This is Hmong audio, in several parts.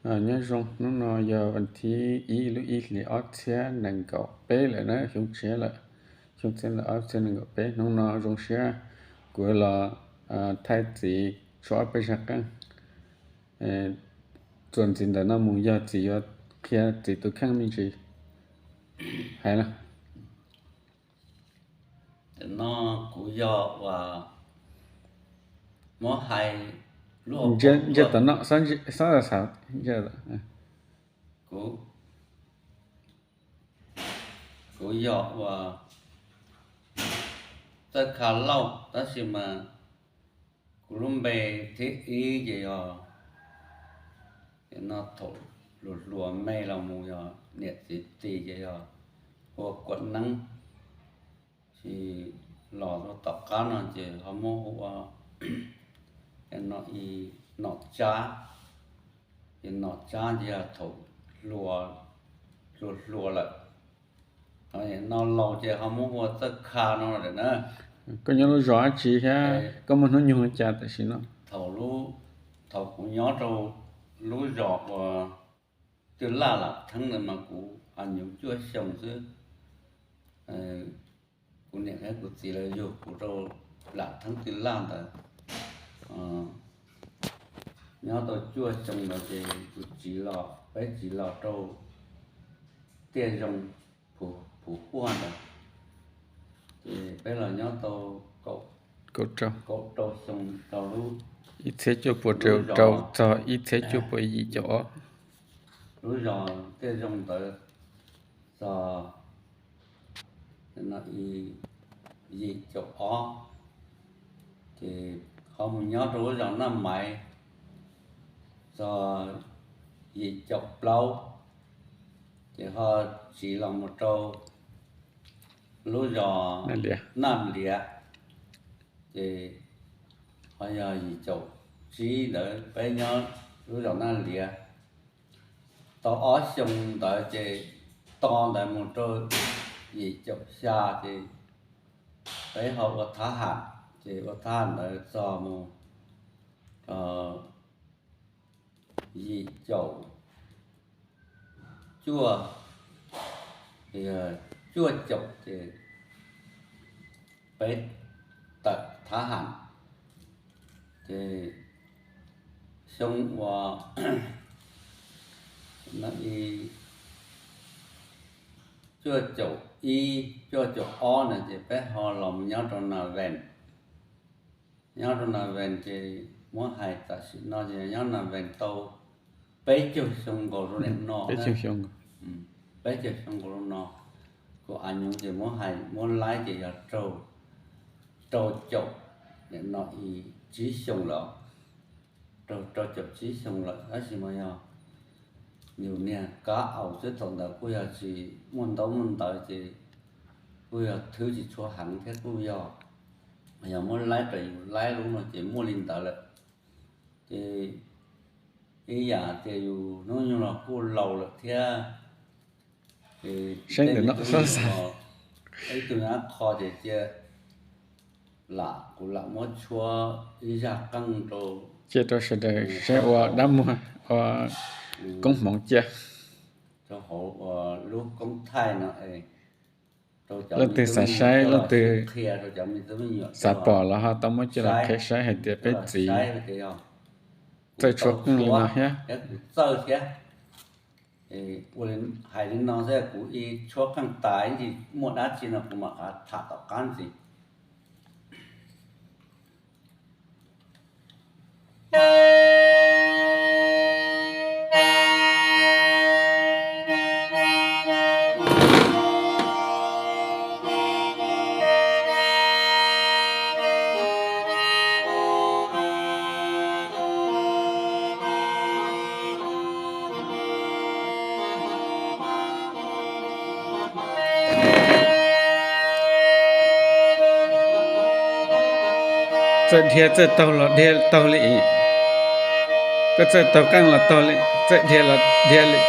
Nyob zoo, hnub no yog vas thib ib lub ib hlis ob txhiab nees nkaum peb lawm na, xyoo tshiab lawm, xyoo txhiab ntawm ob txhiab nees nkaum peb. Hnub no zoo siab kuv los thaij txiv tshuab ob peb zaj qeej. Txuas ntxiv ntawm no mus yog txiv yuav qhia txiv tus kheej me ntsis. Hais no, kuv yog uas muab hais lub, ntsia tom no, xob xav, kuv, kuv yog uas Txawj Kha Lauj, tab sis mas kuv lub npe thib ib ces yog, no thaum hluas hluas me los mus yog niam txiv tis ces yog hu ua Kuam Neeb, ces los rau tom qab no ces ho muab hu ua, no, Nom Tsab. Ces Nom Tsab ces yog thaum hluas hluas lawm, no laus ces ho muab hu ua Txawj Kha no lawm na. Koj nyob lub zos dab tsi thiab koj muaj hnub nyoog li cas tam sim no? Thaum, thaum kuv nyob rau lub zos uas Twj Laj Lam Theeb ntawd mas kuv a nyuv cuaj xyoo xwb. Kuv niam thiab kuv txiv lawv yug kuv rau Lam Theeb Twj Laj ntawd. Nyob tau cuaj xyoo ntawd ces kuv txiv los, peb txiv los rau Tiaj Zoo, Phuv Huaj ntawd, ces peb los nyob tau kaum rau xyoo rau lub, ib txhiab cuaj puas rau rau txog ib txhiab cuaj puas yim caum ob. Lub zos Tiaj Zoo ntawd txog, no, yim caum ob, ces ho mus nyob rau lub zos Naj Maiv txog yim caum plaub, ces ho tsiv los mus rau lub zos Naj Liav, ces ho yog yim caum tsib ntawd peb nyob lub zos Naj Liav. Tau ob xyoo ntawd ces to ntawd mus rau yim caum xya ces peb ho ua thab ham, ces ua thab ham ntawd txog mus yim caum cuaj, cuaj caum ces peb tawm thab ham, ces xyoo uas, no, cuaj caum ib cuaj caum ob na ces peb ho los mus nyob rau Nas Vees. Nyob rau Nas Vees ces muab hais tam sim no ces nyob Nas Vees tau peb caug xyoo nkaus rau nim no. Peb caug xyoo nkaus rau no. Kuv a nyuv ces muab hais muab laib ces yog rau caum, nim no tsib xyoo lawm, rau caum tsib xyoo lawm tab sis mas yog yus niag kab aus xwb, thaum ntawd kuj yog tsis muaj ntaub muaj ntawv ces kuj yog thwb tsis tshua heev thiab kuj yog, yog muab laib raws yus laib lub no ces muaj li ntawd lawm. Ces ib yam tias yus hnub nyoog los kuj laus lawm thiab, ces saib ntawm no, ib tug nyab qho ces cia lam, kuv lam muab tshuab ib zaj qeej rau, cia rau sawv daws saib ua dab muag, ua koob hmoov cia rau hauv lub koob thaij no. Leej twg xav saib, leej twg xav pom los ho tau muab coj los qhia saib hais tias peb txiv txawj tshuab qeej li no thiab. Hais li no xwb, kuv ib tshuab qeej tas ib ntsis muaj dab tsi no kuv mam tham tom qab ntxiv. Txawj dhia txawj taug los dhia taug li, koj txawj taug qeej los taug li, txawj dhia los dhia li.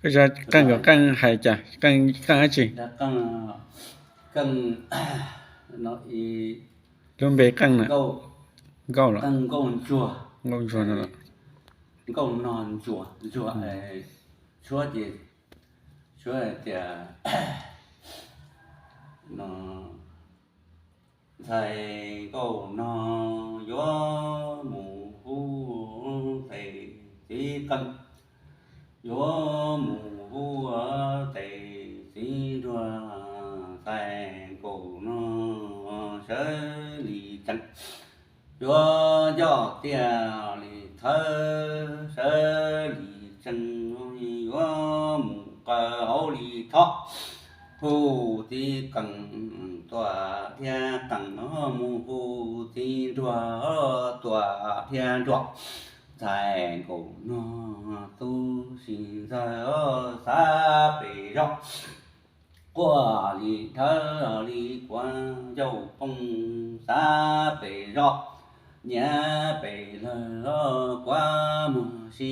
Koj, qeej kom qeej hais cas, qeej dab tsi? Lub npe qeej na, Nkauj los? Nkauj Ntsuag no los? Nkauj Nog Ntsuag, Ntsuag, Suab ces, Suab tias no, ntxhais Nkauj Nog yuav mus hu tes txiv qeej, yuav mus hu tes txiv nruas, ntxhais Nkauj Nog sawv li tsees, yuav ncoj tiaj li thawb sawv li tsees, yuav mus qaws hauv li thob, hu txiv qeej tuaj thiab qeej, mus hu txiv nruas tuaj thiab nruas, ntxhais Nkauj Nog tu siab ntxawg xav pem zos, quaj li thawb li kuav ncauj poob xav pem zos, nyiav pem lawg kuav muag si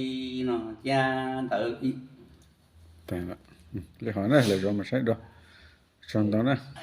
no cia ntawd ib. Li hov na, lwm zaus mas saib dua. Tsaug ntau na.